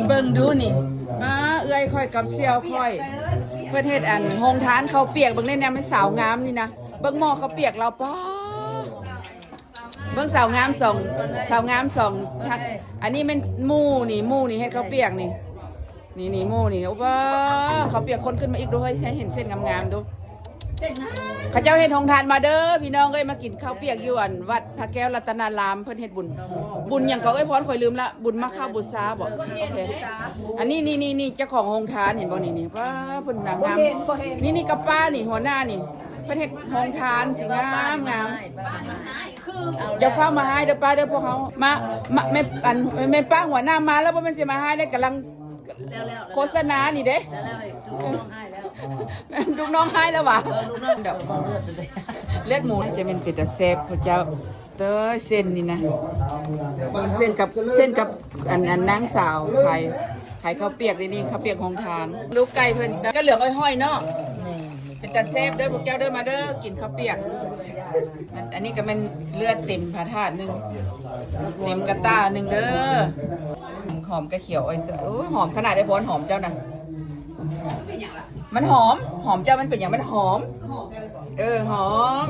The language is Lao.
ເບິ່ງດູນີ້ ອ້າ ເອື້ອຍຂ້ອຍກັບສ່ຽວຂ້ອຍ ເພິ່ນເຮັດອັນໂຮງທານເຂົ້າປຽກ ເບິ່ງແດ່ແນວແມ່ນສາວງາມນີ້ນະ ເບິ່ງໝໍ້ເຂົ້າປຽກລາວ ປ້າ ເບິ່ງສາວງາມສອງ ສາວງາມສອງ ທັກ ອັນນີ້ແມ່ນໝູ່ນີ້ ໝູ່ນີ້ເຮັດເຂົ້າປຽກນີ້ ນີ້ ນີ້ໝູ່ນີ້ ໂອ້ ເຂົ້າປຽກຄົນຂຶ້ນມາອີກ ດູເຮີ້ຍ ໃຫ້ເຫັນເສັ້ນງາມໆດູ ເຂົາເຈົ້າເຮັດໂຮງທານ ມາເດີພີ່ນ້ອງເອີຍ ມາກິນເຂົ້າປຽກຢູ່ອັນວັດພະແກ້ວລັດຕະນາລາມ ເພິ່ນເຮັດບຸນ ບຸນຫຍັງກໍເອີຍ ພອນ ຂ້ອຍລືມລະ ບຸນມາຄະບູຊາບໍ ໂອເຄ ອັນນີ້ ນີ້ ນີ້ ນີ້ ເຈົ້າຂອງໂຮງທານ ເຫັນບໍ່ນີ້ ນີ້ ປ້າ ເພິ່ນນາງງາມ ນີ້ ນີ້ກັບປ້ານີ້ ຫົວໜ້ານີ້ ເພິ່ນເຮັດໂຮງທານ ຊິງາມງາມ ຢ່າຟ້າວມາຮ້າຍເດີປ້າເດີ ພວກເຮົາມາ ມາ ແມ່ ອັນ ແມ່ປ້າຫົວໜ້າມາແລ້ວ ບໍ່ແມ່ນຊິມາຮ້າຍເດ້ ກຳລັງ ໂຄສະນານີ້ເດ້ ລູກນ້ອງຮ້າຍແລ້ວຫວາ ເລືອດໝູ ຈະແມ່ນເປັນຕາແຊບພະເຈົ້າ ເອີ ເສັ້ນນີ້ນະ ເສັ້ນກັບ ເສັ້ນກັບ ອັນ ອັນນາງສາວຂາຍ ຂາຍເຂົ້າປຽກນີ້ ເຂົ້າປຽກໂຮງທານ ລູກໄກ່ເພິ່ນກໍເຫຼືອງອ້ອຍໆເນາະ ເປັນຕາແຊບເດີພວກເຈົ້າເດີ ມາເດີ ກິນເຂົ້າປຽກ ອັນ ອັນນີ້ກໍແມ່ນເລືອດເຕັມພະທາດໜຶ່ງ ເຕັມກະຕ່າໜຶ່ງເດີ ຫອມກະຂຽວ ໂອ້ຍ ໂອ້ຍ ຫອມຂະໜາດ ໄອ້ພອນ ຫອມເຈົ້ານະ ມັນຫອມ ຫອມເຈົ້າ ມັນເປັນຫຍັງ ມັນຫອມ ເອີ ຫອມ